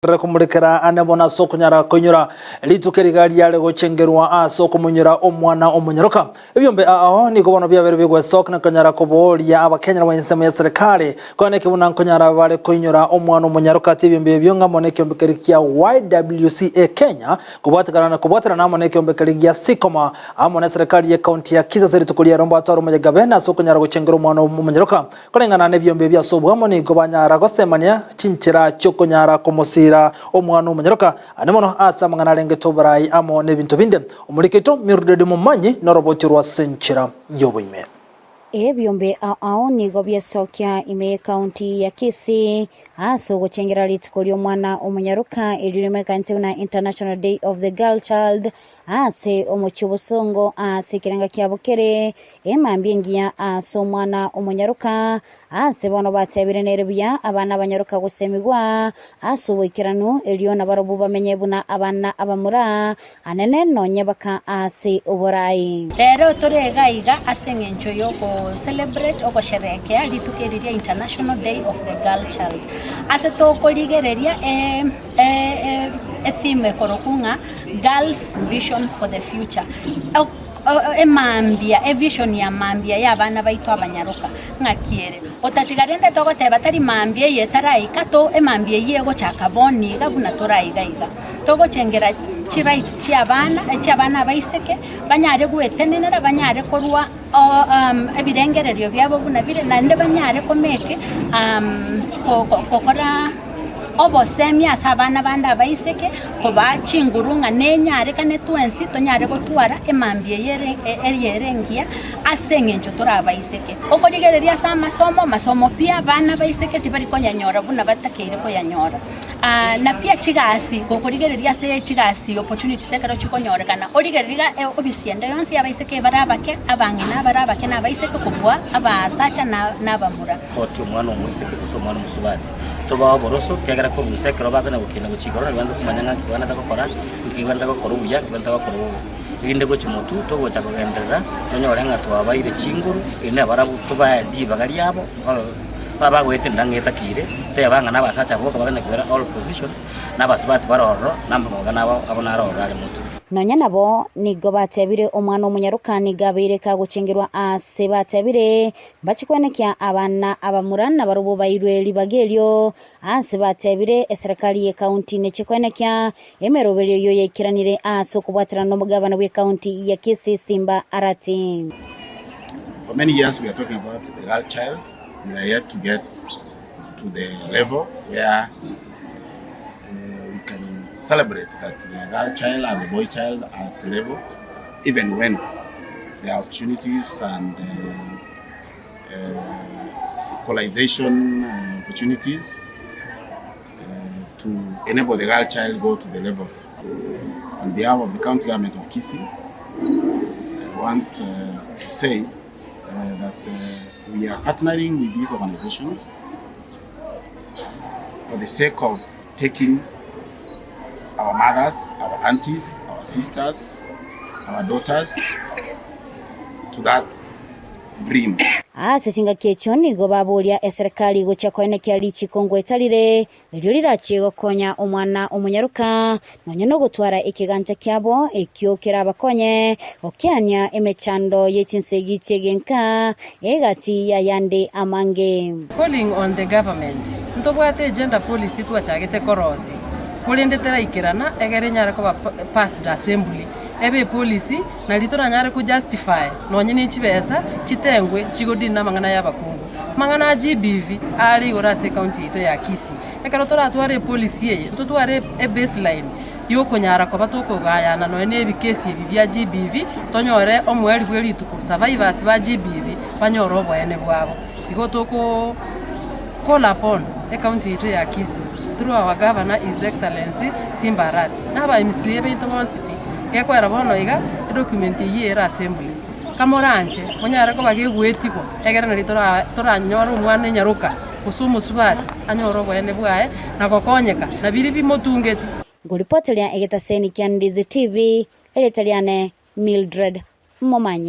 Re komorekera ane bono ase okonyara koinyora rituko eriga riare gochengerwa ase okomoinyora omwana omonyaroka. Ebiombe ao nigo bono biabeire bigwesoka na konyara kobooria Abakenya nabo ensemo ya serikali konya neke buna nkonyara bare koinyora omwana omonyaroka ati ebiombe ebio ng'amo nekiombe keria kia YWCA Kenya kobwatekana na kobwaterana amo nekiombe keria gia Sicoma amo neserikali ye county ya Kisii ase rituko riaye mbatware omoyega bene ase okonyara gochengera omwana omonyaroka. Koreng'ana nebiombe ebi ase obwamo nigo banyara gosemania chinchera chi'okonyara komosiira omwana omonyaroka, ane mono ase amang'ana arengete oborai amo nebinto binde. Omoriki oito Mildred Momanyi noroboti orwo ase enchera y'oboime. Ebiombe ao ao nigo biesokia ime y'ecounty ya Kisii ase ogochengera rituko ri'omwana omonyaroka erio rimekanete buna International Day of the Girl Child ase omochie obosongo ase ekerenga kiabo kere Emambia engiya ase omwana omonyaroka, aase bono batebire nere buya abana abanyaroka gosemigwa ase oboikeranu, erio nabarobwo bamenye buna abana abamura anene nonye baka ase oborai. Rero tore iga iga ase eng'encho y'ogo celebrate ogosherekea rituko eri ria International Day of the Girl Child. Ase tokorigereria etheme ekorokwa ng'a Girls Vision for the Future. Emambia, evision ya mambia y'abana baito abanyaroka, ng'aki ere? Otatiga rende togoteba tari mambia eye etaraika to emambia eyio egochaka bono iga buna tore iga iga. Togochengera chirights chi'abana, echi'abana abaiseke, banyare goetenenera, banyare korwa ebirengererio biabo buna bire, naende banyare komake gokora. Obosemia ase abana bande abaiseke, kobaa chinguru ng'a nenyarekane twensi tonyare gotwara emambia eye ere eye ere engiya ase eng'encho tore abaiseke. Okorigereria ase amasomo, amasomo pi abana abaiseke tibari koyanyora buna batakeire koyanyora. Na pia chigasi, gokorigereria ase chigasi opportunities ekero chikonyorekana, origereria iga obisi ende yonsi abaiseke ebare abake, abang'ina abare abake na abaiseke kobua abasacha na na abamura. Oti omwana omoiseke gose omwana omosubati. Tobae oboroso, ekiagera korwa inse ekero bakona gokina gochia igoro nabwo komanya ng'a nki bagwenerete gokora, nki bagwenerete gokora obuya, nki bagwenerete gokora obobe. Erinde gochia motwe togocha kogenderera, tonyore ng'a twabaire chinguru, erinde nabarabwo tobae ribaga riabo, babe babe bagoetenena ng'a etakeire, teba ng'a na abasacha boka bagende koira all positions, na abasubati bare ororo, na amaboga nabo abo naro ororo are motwe. Nonya nabo nigo batebire omwana omonyaroka nigo abeire kagochengerwa aase batebire Mbachie koenekia abana abamura nabarobwo bairwe ribaga erio aase batebire eserekari y'ekaunti nechie koenekia emeroberio eyio yaikeranire ase okobwaterana nomogabana bw'ekaunti ya Kisii Simba Arati. For many years we are talking about the girl child, we are yet to get to the level where uh, we can celebrate that the girl child and the boy child are at level even when there are opportunities and uh, uh, equalization uh, opportunities uh, to enable the girl child go to the level. On behalf of the county government of Kisii, I want uh, to say uh, that uh, we are partnering with these organizations for the sake of taking our mothers, our aunties, our sisters, our daughters to that dream. Ase chingaki echio nigo baboria eserekari gochia koenekia richiko ngoeta rire, erio rirachie gokonya omwana omonyaroka, nonya nogotwara ekegancha kiabo ekio kerabakonye gokeania emechando ye chinsegi chi'egenka egati y'ayande amange. Calling on the government, Ntobwate egender policy twachagete korosia, korende teraikerana egere enyare koba passed assembly, ebe epolicy nari toranyare ko justify nonye ne chibesa chitengwe chigo deal na amang'ana ya abakungu. Amang'ana a GBV are igoro ase ecounty yaito ya Kisii. Ekero toratware epolicy eye, ntotware ebaseline yokonyara koba tokogayana nonye na ebikesi ebi bia GBV, tonyore omoerio bwe rituko survivors ba GBV banyore oboene bwabo. Igo toko call upon ecounty yaito ya Kisii through our governor his excellency Simba Arati na aba MCA baito bonsi pi, gekoera bono iga edocument eyio ere assembly kamoranche monyare koba gegoetigwa egere nari tora toranyore omwana enyaroka gose omosubati anyore oboene bwaye na gokonyeka na biria bimotungeti. Ngoripoteria egetaseni kia Ndizi TV, erieta riane Mildred Momanyi.